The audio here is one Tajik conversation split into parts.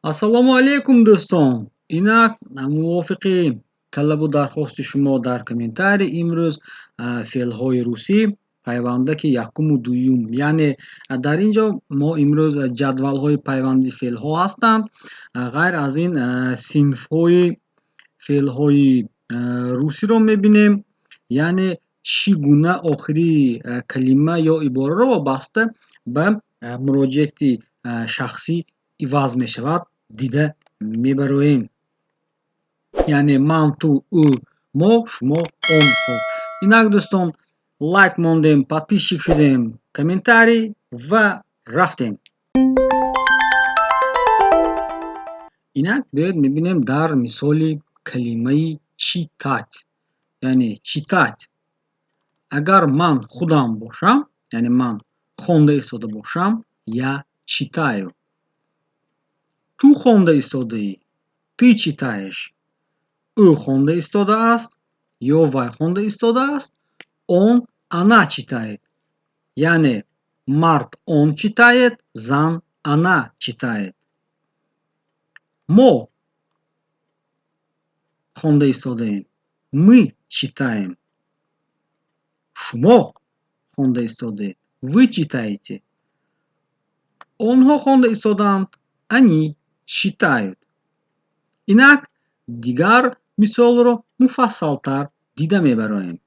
Ассалому алайкум, дӯстон! Инак, мувофиқи талабу дархости шумо дар комментарий, имрӯз феълҳои русӣ пайвандаки якуму дуюм, яъне дар ин ҷо мо имрӯз ҷадвалҳои пайванди феълҳо ҳастанд. Ғайр аз ин, синфҳои феълҳои русиро мебинем, яъне чӣ гуна охири калима ё ибораро вобаста ба муроҷиати шахсӣ иваз мешавад, дида мебароем. Яъне ман, ту, ӯ, мо, шумо, онҳо. Инак, дӯстон, лайк мондем, подписчик шудем, комментарий ва рафтем. Инак, биёед мебинем дар мисоли калимаи читать, яъне читать. Агар ман худам бошам, яъне ман хонда истода бошам, я читаю. Ту хонда истодаӣ, ты читаешь. Ӯ хонда истодааст ё вай хонда истодааст, он, она читает. Яъне мард он читает, зан она читает. Мо хонда истодаем, мы читаем. Шумо хонда истодаед, вы читаете. Онҳо хонда истодаанд, они читают. Инак, дигар мисолро муфассалтар дида мебароем.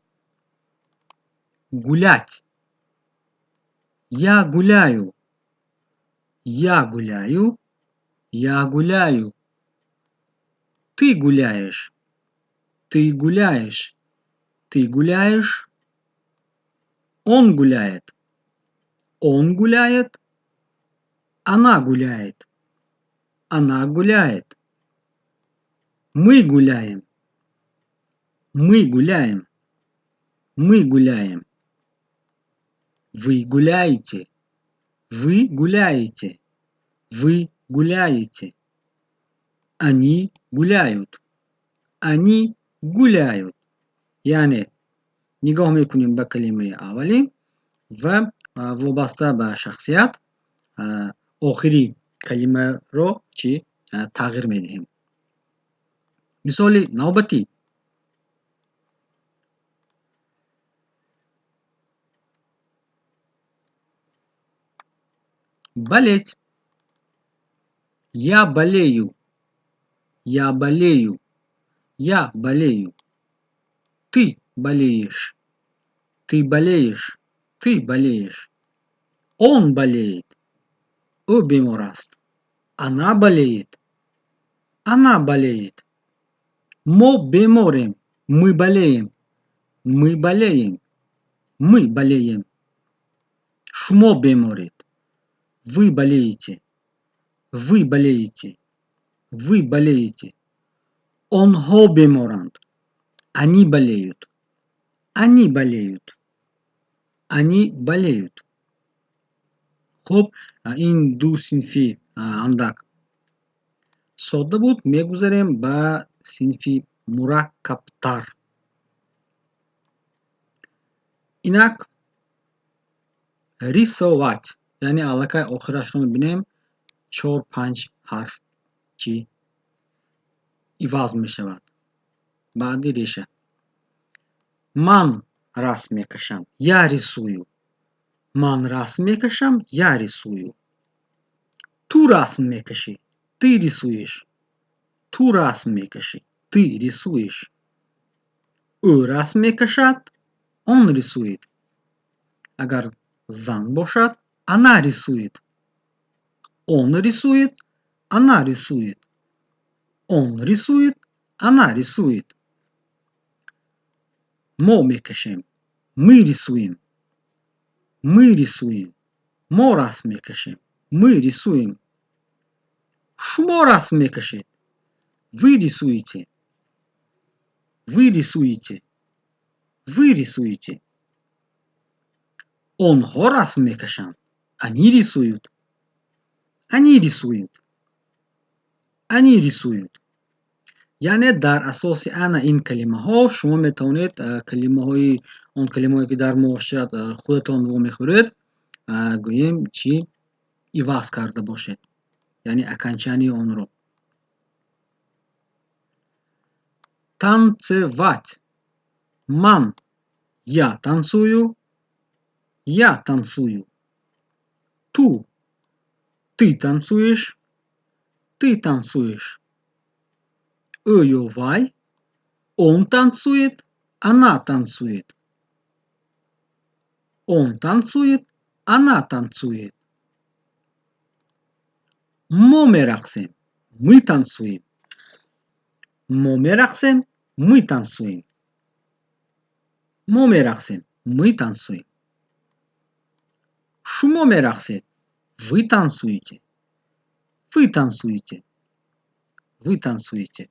Гулять. Я гуляю. Я гуляю. Я гуляю. Ты гуляешь. Ты гуляешь. Ты гуляешь. Он гуляет. Он гуляет. Она гуляет. Она гуляет. Мы гуляем. Мы гуляем. Мы гуляем. Вы гуляете. Вы гуляете. Вы гуляете. Они гуляют. Они гуляют. Яъне нигоҳ мекунем ба калимаи аввалин ва вобаста ба шахсият охири калимаро чӣ тағйир медиҳем. Мисоли навбатӣ: болеть. Я болею. Я болею. Я болею. Ты болеешь. Ты болеешь. Ты болеешь. Он болеет. Ӯ бемор аст. Она болеет. Она болеет. Мо беморем. Мы болеем. Мы болеем. Мы болеем. Шумо беморед. Вы болеете. Вы болеете. Вы болеете. Онҳо беморанд. Они болеют. Они болеют. Они болеют. Хуб, ин ду синфи андак содда буд, мегузарем ба синфи мураккабтар. Инак, рисовать, яъне аллакай охирашро мебинем, чор, панҷ ҳарф чӣ иваз мешавад баъди реша. Ман расм мекашам, я рисую. Ман расм мекашам, я рисую. Ту расм мекашӣ, ты рисуешь. Ту расм мекашӣ, ты рисуешь. Ӯ расм мекашад, он рисует. Агар зан бошад, она рисует. Он рисует, она рисует. Он рисует, она рисует. Мо мекашем, мы рисуем. Мы рисуем. Мо расм мекашем, мы рисуем. Шумо расм мекашед, вы рисуете. Вы рисуете. Вы рисуете. Онҳо расм мекашанд, они рисуют. Они рисуют. Они рисуют. Яъне дар асоси ана ин калимаҳо шумо метавонед калимаҳои, он калимаҳое, ки дар муошират худатон вомехӯред, гӯем, чӣ иваз карда бошед. яъне окончанияи онро. Танцевать. Ман я танцую, я танцую. Ту ты танцуешь, ты танцуешь. Ӯ ё вай он танцует, она танцует. Он танцует, она танцует. Мо мерақсем, мы танцуем. Мо мерақсем, мы танцуем. Мо мерақсем, мы танцуем. Шумо мерақсед, вы танцуете. Вы танцуете. Вы танцуете.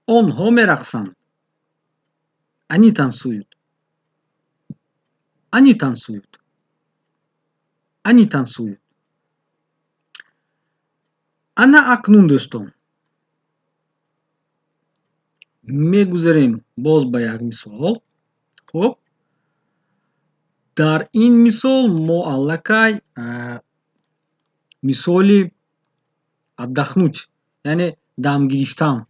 Онҳо мерақсанд. Они танцуют. Они танцуют. Они танцуют. Ана акнун, дӯстон, мегузарем боз ба як мисол. Хуб, дар ин мисол мо аллакай мисоли отдохнуть, яъне дам гирифтан.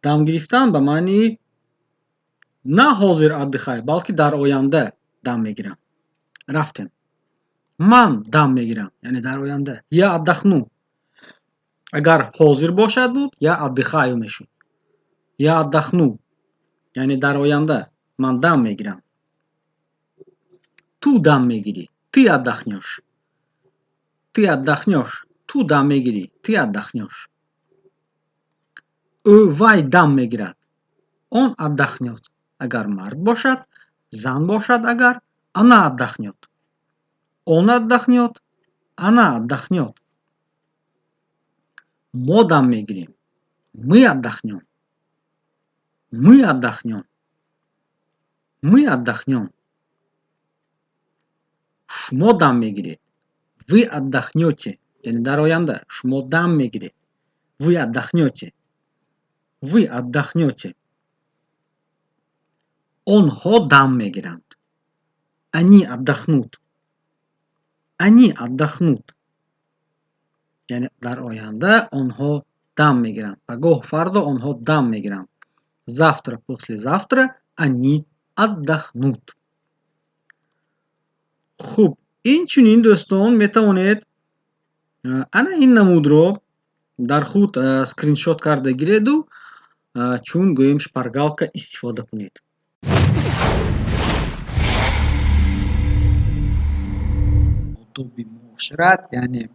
Дам гирифтан ба маънии на ҳозир отдыхай, балки дар оянда дам мегирам. Рафтем. Ман дам мегирам, яъне дар оянда. Я отдохну. Агар ҳозир бошад буд, я отдыхаю мешуд. Я отдохну, яъне дар оянда ман дам мегирам. Ту дам мегирӣ, ты отдохнёшь. Ты отдохнёшь. Ту дам мегирӣ, ты отдохнёшь. Ӯ вай дам мегирад, он отдохнёт. Агар мард бошад, зан бошад агар, она отдохнёт. Он отдохнёт, она отдохнёт. Мо дам мегирем, мы отдохнём. Мы отдохнём. Мы отдохнём. Шумо дам мегиред, вы отдохнёте. Яъне дар оянда шумо дам мегиред. Вы отдохнёте. Вы отдохнёте. Онҳо дам мегиранд. Они отдохнут. Они отдохнут. Яъне дар оянда онҳо дам мегиранд. Пагоҳ, фардо онҳо дам мегиранд. Завтра, послезавтра они отдохнут. Хуб, инчунин, дӯстон, метавонед ана ин намудро дар худ скриншот карда гиреду, чун гӯем, шпаргалка истифода кунед. Одоби муошират, яъне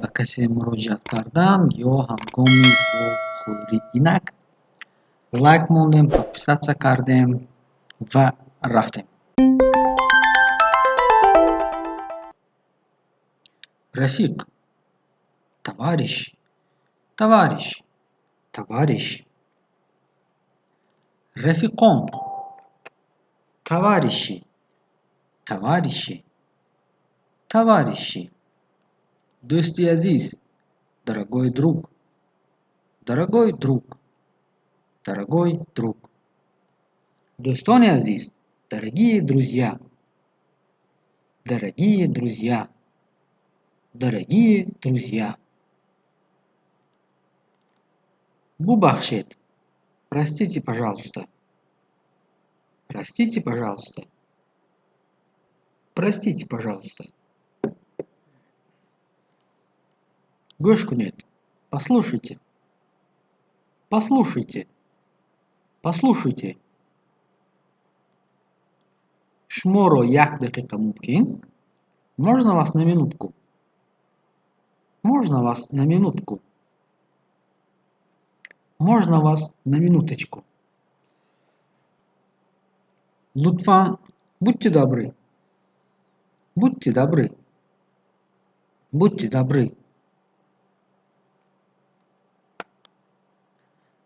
ба касе муроҷиат кардан ё ҳангоми вохӯрӣ. Инак лайк мондем, подписаться кардем ва рафтем. Рафиқ, товарищ, товарищ, товарищ. Рафиқон, товарищи, товарищи, товарищи. Дӯсти азиз, дорогой друг, дорогой друг, дорогой друг. Дӯстони азиз, дорогие друзья, дорогие друзья, дорогие друзья. Бубахшед, простите, пожалуйста, простите, пожалуйста, простите, пожалуйста. Гӯш кунед, послушайте, послушайте, послушайте. Шуморо як дақиқа мумкин? Можно вас на минутку? Можно вас на минутку? Можно вас на минуточку? Лутфан, будьте добры, будьте добры, будьте добры.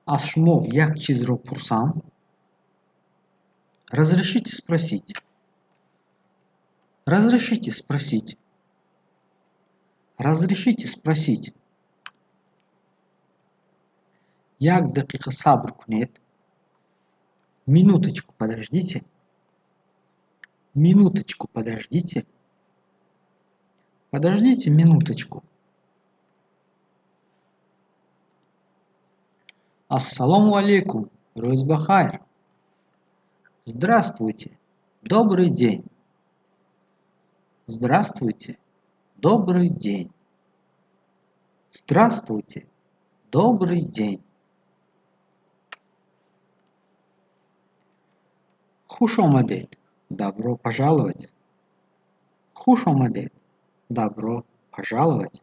Аз шумо як чизро пурсам? Разрешите спросить? Разрешите спросить? Разрешите спросить? Як дақиқа сабр кунед. Минуточку подождите. Минуточку подождите. Подождите минуточку. Ассалому алейкум, рӯз ба хайр. Здравствуйте, добрый день. Здравствуйте, добрый день. Здравствуйте, добрый день. Хуш омадед, добро пожаловать. Хуш омадед, добро пожаловать.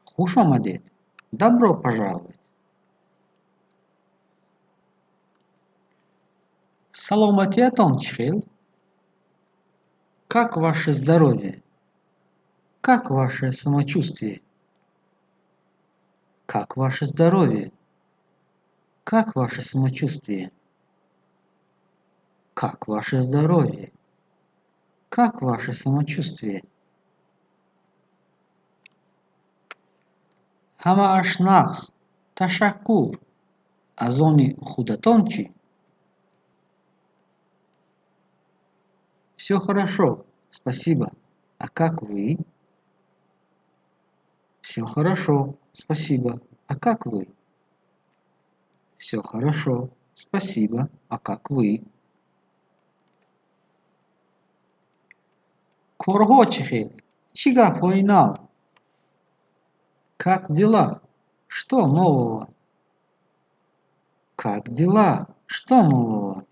Хуш омадед, добро пожаловать. Саломатиатон чӣ хел? Как ваше здоровье? Как ваше самочувствие? Как ваше здоровье? Как ваше самочувствие? Как ваше здоровье? Как ваше самочувствие? Ҳамааш нағз, ташаккур. Аз они худатон чӣ? Всё хорошо, спасибо. А как вы? Всё хорошо, спасибо. А как вы? Всё хорошо, спасибо. А как вы? Корҳо чӣ хел? Чӣ гапҳои нав? Как дела? Что нового? Как дела? Что нового?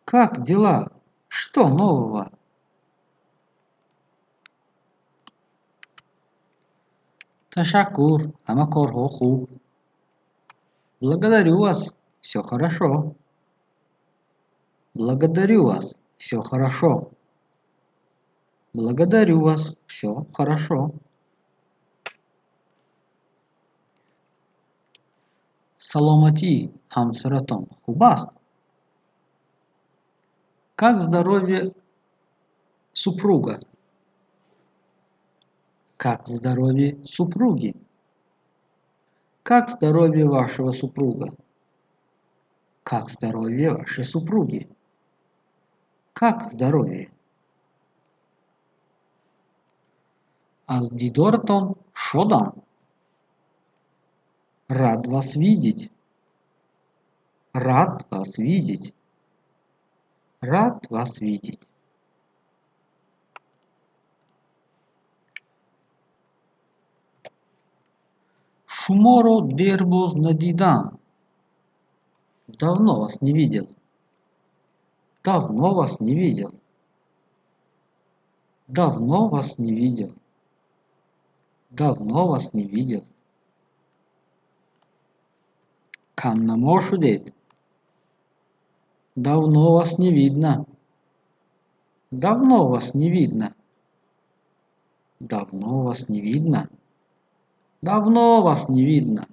Как дела? Что нового? Ташаккур, ҳама корҳо хуб. Благодарю вас, всё хорошо. Благодарю вас, всё хорошо. Благодарю вас, всё хорошо. Саломатии ҳамсаратон хуб аст? Как здоровье супруга? Как здоровье супруги? Как здоровье вашего супруга? Как здоровье вашей супруги? Как здоровье? Аз дидоратон шодам. Рад вас видеть. Рад вас видеть. Рад вас видеть. Шуморо дербоз надидам. Давно вас не видел. Давно вас не видел. Давно вас не видел. Давно вас не видел. Камнамо шудед? Давно вас не видно. Давно вас не видно. Давно вас не видно. Давно вас не видно.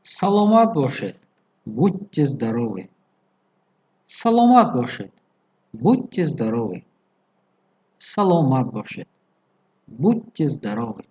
Саломат бошед. Будьте здоровы. Саломат бошед. Будьте здоровы. Саломат бошед. Будьте здоровы.